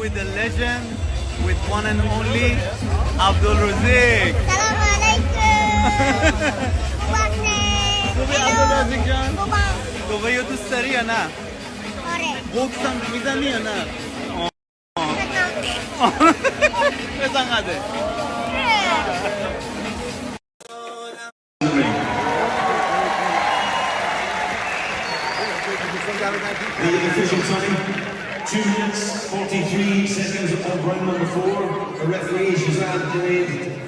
with the legend, with one and only Abdul Razik. سلام علیکم. خوبی عبدالرزیق جان؟ خوبم. دبی رو دوست داری یا نه؟ آره. بوکس هم میزنی یا نه؟ بزن قده. The official time, 2 minutes 43 seconds of round number 4. The referee, Shazad Junaid.